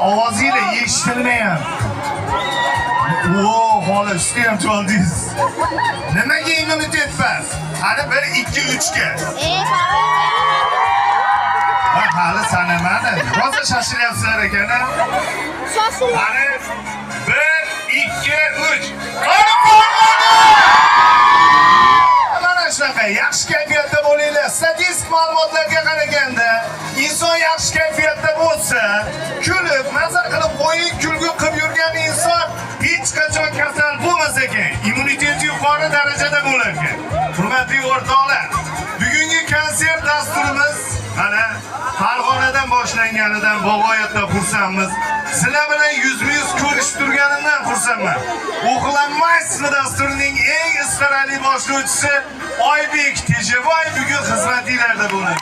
Ovozinglar eshitilmayapti. O, xola, usti ham choldingiz. Nimaga immunitet past? Qani 1 2 3 ga. Ha, hali sanamadim. Rosa shoshilyapsizlar ekan, a? Qani 1 2 3. Qani Farg'ona! Mana shunaqa yaxshi kayfiyatda bo'linglar. Statistik ma'lumotlarga qaraganda, inson yaxshi kayfiyatda bo'lsa, kulib, maza qilib, o'yin kulgu qilib yurgan inson hech qachon kasal bo'lmas ekan. Immuniteti yuqori darajada bo'lar ekan. Hurmatli o'rtoqlar, bugungi konsert dasturimiz mana Farg'onadan boshlanganidan bag'oyatda xursandmiz. Sizlar bilan yuzma-yuz ko'rishib turganimdan xursandman. Uxlanmaysizmi dasturining eng istarali boshlovchisi Oybek Teshaboy bugun xizmatinglarda bo'ladi.